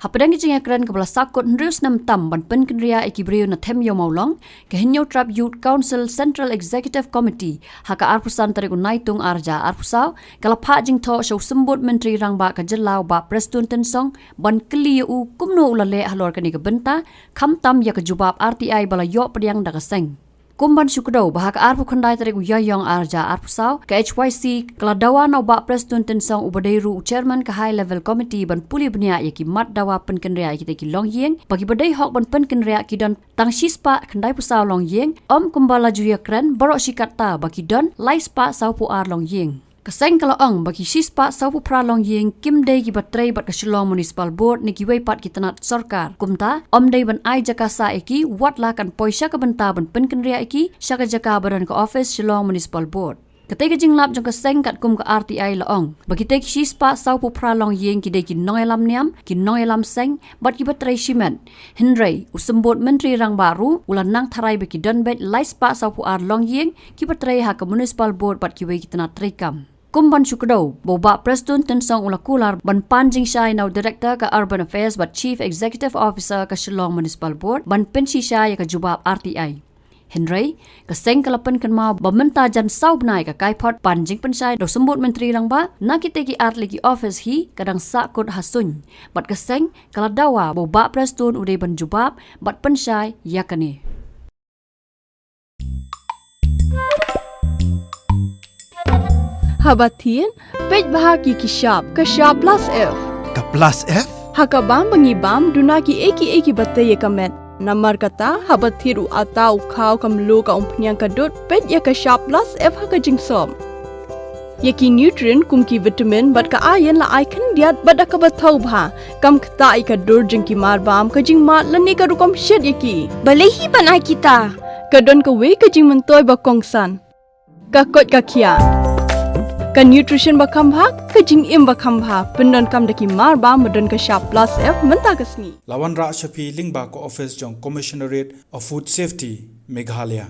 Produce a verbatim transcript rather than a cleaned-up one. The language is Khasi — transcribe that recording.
Hapdeng ki jingïakren kaba la sahkut hynriew snem tam ban pynkynriah ïa ki briew na Them Ïew Mawlong, ka Hynñiewtrep Youth Council Central Executive Committee ha ka arphew san tarik u Naitung arhajar arphew saw ka la phah jingthoh sha u Symbud Myntri Rangbah ka jylla u Bah Prestone Tynsong ban kylli ïa u kumno u la leh halor kane ka bynta, khamtam ïa ka jubab R T I ba la ïoh pdiang da ka seng. Kum ban shu kdew ba ha ka arphew khyndai tarik u Ïaïong arhajar arphew saw, ka H Y C ka la dawa na u Bah Prestone Tynsong uba dei ruh u Chairman ka High Level Committee ban pule bniah ïa ki mat dawa pynkynriah ïa kita ki longïing ba kiba dei hok ban pynkynriah ki don tang shispah khyndaiphew saw longïing, ym kumba la ju ïakren baroh shi katta ba ki don laispah sawphew ar longïing. Ka seng ka la ong ba ki shispah sawphew phra longïing kim dei kiba trei bad ka Shillong Municipal Board ne kiwei pat ki tnat sorkar. Kumta, ym dei ban ai jaka sah ïa ki, wat la kan poi sha ka bynta ban pynkynriah ïa ki sha ka jaka ba don ka office Shillong Municipal Board. Katei ka jinglap jong ka seng katkum ka R T I la ong ba kitei ki shispah sawphew phra longïing ki dei ki nongïalam niam, ki nongïalam seng bad kiba trei shimet. Hynrei u Symbud Myntri Rangbah ruh u la nang tharai ba ki don beit laispah sawphew ar longïing kiba trei ha ka Municipal Board bad kiwei ki tnat treikam. Kum ban shu kdew ba u Bah Prestone Tynsong u la kular ban pan jingshai na u Director ka Urban Affairs bad Chief Executive Officer ka Shillong Municipal Board ban pynshisha ïa ka jubab R T I. Hynrei, ka seng ka la pynkynmaw ba mynta jan saw bnai ka kaiphod pan jingpynshai da u Symbud Myntri Rangbah na kitei ki artylli ki office hi ka dang sahkut ha suiñ. Bad ka seng ka la dawa ba u Bah Prestone u dei ban jubab bad pynshai ïa kane. Haba thied, peit bha ki ki shap, ka shap plus F. Ka plus F? Ha ka bam ba ngi bam, duna ki ei ki ei kiba tei ïa ka met. Namar kata, haba thied u atta, u khaw, ka mluh, ka umphniang, ka dud, peit ïa ka shap plus F ha ka jingsop. Ïa ki nutrient kum ki vitamin bad ka iron la ai khyndiat bad da kaba thaw bha. Kam ktah ïa ka dur jong ki mar bam, ka jingmad lane ka rukom shet ïa ki. Balei hi ban ai kita? Ka don kawei ka jingmyntoi ba kongsan. Ka koit ka khiah. Ka nutrition ba kham bha, ka jingim ba kham bha. Pyndonkam da ki mar bam ba don ka shap plus F mynta ka sngi. La wanrah sha phi lyngba ka office jong Commissionerate of Food Safety, Meghalaya.